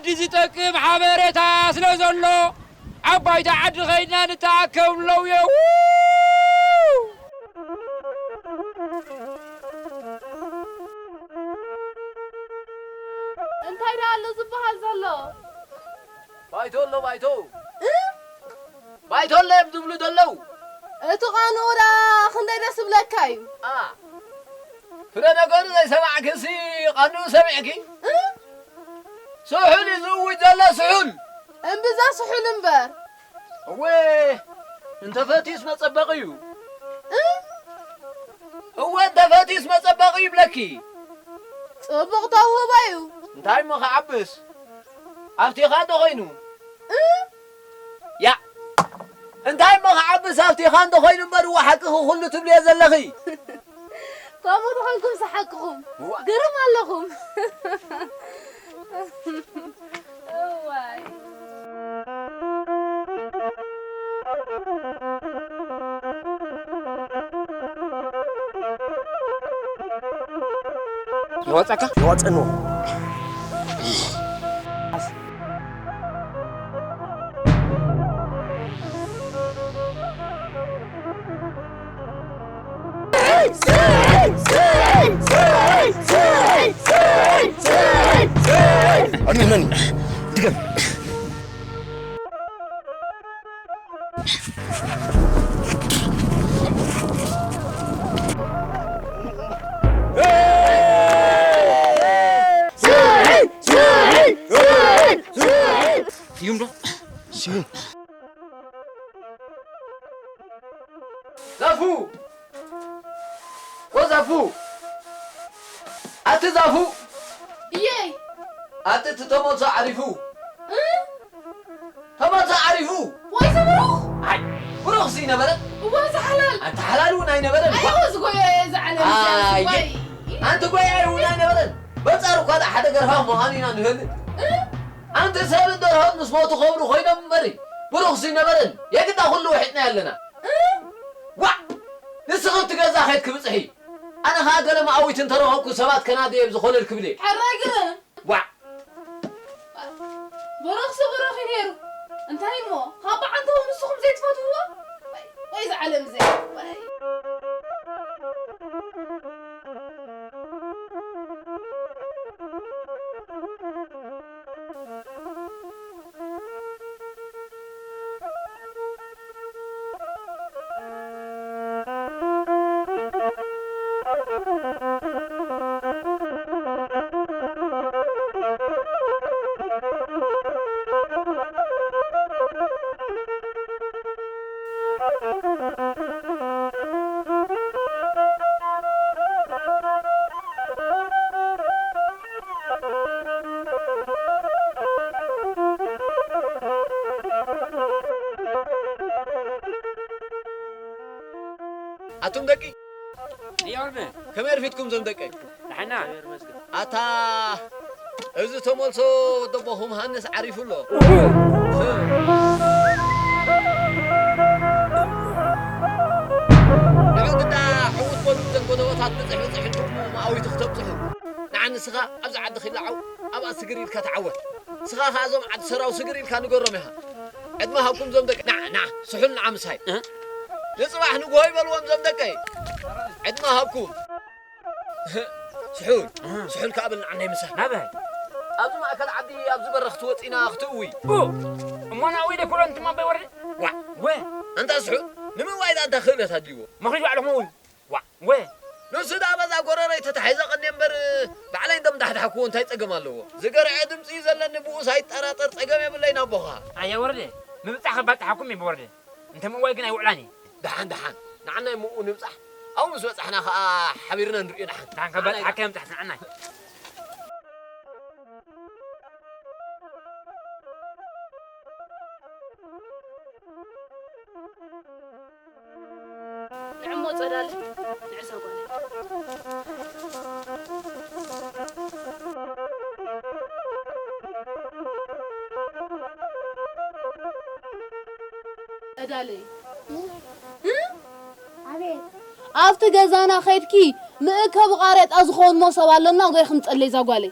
ንዝጠቅም ሓበሬታ ስለ ዘሎ፣ ኣብ ባይታ ዓዲ ኸይድና ንተኣከብሎም እዮ። እንታይ ደኣ ኣሎ ዝበሃል ዘሎ? ባይቶ ኣሎ፣ ባይቶ። እ? ባይቶ ኣሎ እዮም ዝብሉ ዘለዉ። እቲ ቃንኡ ደኣ ክንደይ ደስ ዝብለካ እዩ። አ፣ ፍረ ነገሩ ዘይሰማዕክሲ ቃንኡ ሰሚዕኪ? እ? ስሑል እዩ ዝእውጅ ዘሎ፣ ስሑል። እምብዛ ስሑል እምበር። እወ፣ እንተፈትዩስ መጸበቒ እዩ። እ? እወ፣ እንተፈትዩስ መጸበቒ ይብለኪ። ጽቡቕ ተውህቦ እዩ። እንታይ እሞ ክዓብስ? ኣብቲኻ እንዶ ኾይኑ። እ? ያ፣ እንታይ እሞ ክዓብስ? ኣብቲኻ እንዶ ኾይኑ እምበር፣ እወ፣ ሓቅኺ ኩሉ ትብልዮ ዘለኺ። ከምኡ ተኾንኩም ሰሓቅኹም። እዋ። ግርም ኣለኹም። እዋይ። ይወጸካ? ይወጸኒ። ድገም። ስዩም ዶ? ስዩም። ዛፉ! ወ ዛፉ! ኣቲ ዛፉ! እየይ! ኣቲ እቲ ተመልሶ ዓሪፉ! እ? ተመልሶ ዓሪፉ! ወይ እዚ ብሩኽ! ኣይ፣ ብሩኽሲ ነበረ? እወ፣ እዚ ሓላል! ኣንቲ ሓላል እውን ኣይነበረን! ኣይ፣ እወ፣ እዚ ጎየ፣ እዚ ዓለም፣ እዚ ኣይ፣ ወይ! ኣንቲ ጎየ እውን ኣይነበረን! በጻሩ እኳ ደኣ ሓደ ገርፋፍ ምዃኑ ኢና ንፈልጥ! እ? ኣንቲ ሰብን ደርሆን ምስ ሞቱ ክኸብሩ ኮይኖም እምበሪ፣ ብሩኽሲ ነበረን! የግዳ ኩሉ ውሒጥና ኣለና! እ? ዋዕ! ንስኺ ኣብቲ ገዛ ኸይድኪ ብጽሒ! ኣነ ኸኣ ገለ መኣዊት እንተረኸብኩ ሰባት ከናድየ ኣብ ዝኾለል ክብል እየ። ሕራይ ግርም! ዋዕ! ብሩኽሲ ብሩኽ እዩ ነይሩ። እንታይ እሞ፣ ካብ በዓንተው ንስኹም ዘይትፈትውዎ? ወይ፣ ወይ እዚ ዓለም እዚ። ወይ። ኣቱም ደቂ፣ እያ ወርደ። ከመይ ኣርፊድኩም ዞም ደቀይ? ንሕና። ኣታ፣ እዚ ተመልሶ ወደቦኹም ሃንስ ዓሪፉ ኣሎ። ንዑ ግዳ ሕውት በሉ፣ እተን ጎደቦታት ብጽሕ ብጽሕ ኢልኩም መኣዊቲ ክተብጽሑ። ንዓ ንስኻ ኣብዚ ዓዲ ኺላዓው ኣብኣ ስግር ኢልካ ተዓወት። ንስኻ ኸኣ እዞም ዓዲ ሰራው ስግር ኢልካ ንገሮም ኢኻ። ዕድመ ሃብኩም ዞም ደቂ፣ ንዓ፣ ንዓ፣ ስሑል ንዓ ምሳይ። እ? ንጽባሕ ንግሆ ይበልዎም ዞም ደቀይ። ዕድመ ሃብኩም። ስሑል፣ እህ። ስሑል ከኣ በል ንዓናይ ምሳይ። ናበይ? ኣብዚ ማእከል ዓዲ፣ ኣብዚ በረኽቲ ወጺና ክትእዊ። ኡ፣ እሞ ናብኡ ኢለ ኩሎ እንትማ ኣቦይ ወረደ? ዋዕ። ወ። ኣንታ ስሑል፣ ንምእዋይ ደኣ እንታይ ክእለት ኣድልይዎ? መኺድ ባዕልኹም እውዩ። ዋዕ። ወ። ንሱ ደኣ በዛ ጎረረይ ተታሒዘ ቀንየ እምበር፣ ባዕለይ እንደምዳሕዳሕክዎ እንታይ ጸገም ኣለዎ? ዝገርዐ ድምጺ እዩ ዘለኒ፣ ብኡስ ኣይጠራጠር፣ ጸገም የብለይን ኣቦኻ። ኣያ ወረደ፣ ምብጻሕ ከባጽሓኩም እየ ብወረደ። እንተ ምእዋይ ግን ኣይውዕላን እየ። ደሓን፣ ደሓን። ንዓናይ ምኡ ንብጻሕ። ኣብኡ ምስ በጻሕና ኸኣ ሓቢርና ንርእዮ ደሓን። ደሓን፣ ካብ ንዓናይ ባጽሓካ ምጻሕ፣ ንዓናይ። ንዕሞ ጸዳለ፣ ንዕሳ ጓለይ። ጸዳለይ። እ? ኣቤት። ኣብቲ ገዛና ኸይድኪ ምእከቢ ቃሬጣ ዝኸውን መሶብ ኣሎና፣ ጎይ ክንጸለይ እዛ ጓለይ።